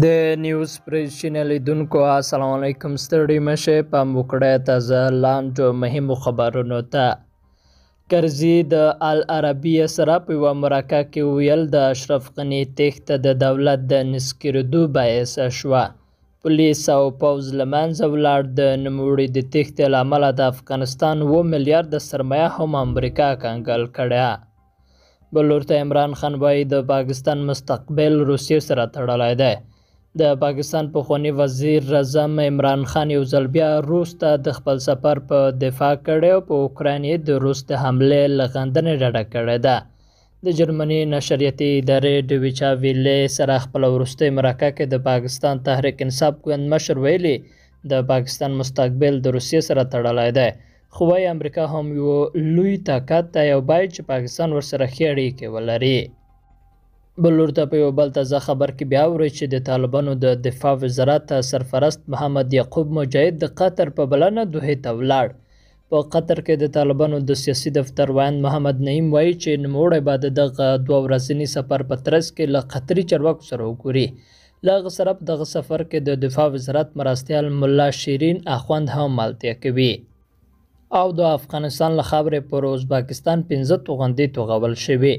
د نیوز پریس چینل لیدونکو السلام علیکم. ستړي مشه پام وکړی تازه لاندو مهمو خبرونو ته. کرزي د العربیه سره په یوه مرکه کې وویل، د اشرف غني تېښته د دولت د نسکورېدو باعث شوه، پولیس او پوځ له منځه ولاړ. د نوموړي د تېښتې له امله د افغانستان 7 میلیارده سرمایه هم امریکا کنګل کړه. بل لور ته عمران خان وایي د پاکستان مستقبل روسیې سره تړلی دی. د پاکستان پخواني وزیر اعظم عمران خان یو ځل بیا روس ته د خپل سفر په دفاع کړی او په اوکراین یې د روس د حملې له غندنې ډډه کړې ده. د جرمني نشریاتي ادارې ډویچا ویلې سره خپله وروستۍ مرکه کې د پاکستان تحریک انصاف ګوند مشر ویلي، د پاکستان مستقبل د روسیې سره تړلی دی، خو وایي امریکا هم یو لوی طاقت دی او باید چې پاکستان ورسره ښې اړیکې ولري. بل لور ته په یو بل تازه خبر کې بیا اورئ چې د طالبانو د دفاع وزارت سرپرست محمد یعقوب مجاهد د قطر په بلنه دوحې ته ولاړ. په قطر کې د طالبانو د سیاسي دفتر ویاند محمد نعیم وایي چې نوموړی به د دغه 2 ورځني سفر په ترڅ کې له قطري چارواکو سره وګوري. له هغه سره په دغه سفر کې د دفاع وزارت مرستیال ملا شیرین اخوند هم ملتیا کوي. او د افغانستان له خاورې پر ازبکستان 5 توغندي توغول شوي.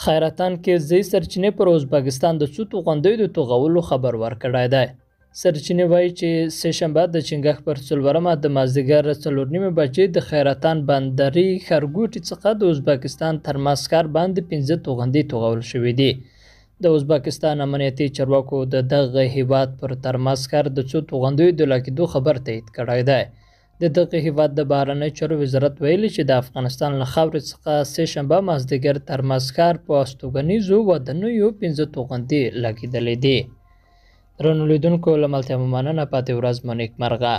خیراتان کې ځایي سرچینې پر ازبکستان د څو توغندیو د توغولو خبر ورکړی دی. سرچینې وایي چې سه شنبه د چنګاښ پر 4مه د مازدیګر 4:30 بجې د خیراتان بندري ښارګوټي څخه د ازبکستان ترمز ښار باندې 5 توغندي توغول شوي دي. د ازبکستان امنیتي چارواکو د دغه هیواد پر ترمز ښار د څو توغندیو د لګېدو خبر تایید کړی دی. د دغه هیواد د بهرنیو چارو وزارت ویلي چې د افغانستان له خاورې څخه سه شنبه مازدیګر ترمز ښار په استوګنیزو ودانیو 5 توغندي لګېدلي دي. درنو لیدونکو له ملتیا مو مننه، پاتې ورځ مو نیکمرغه.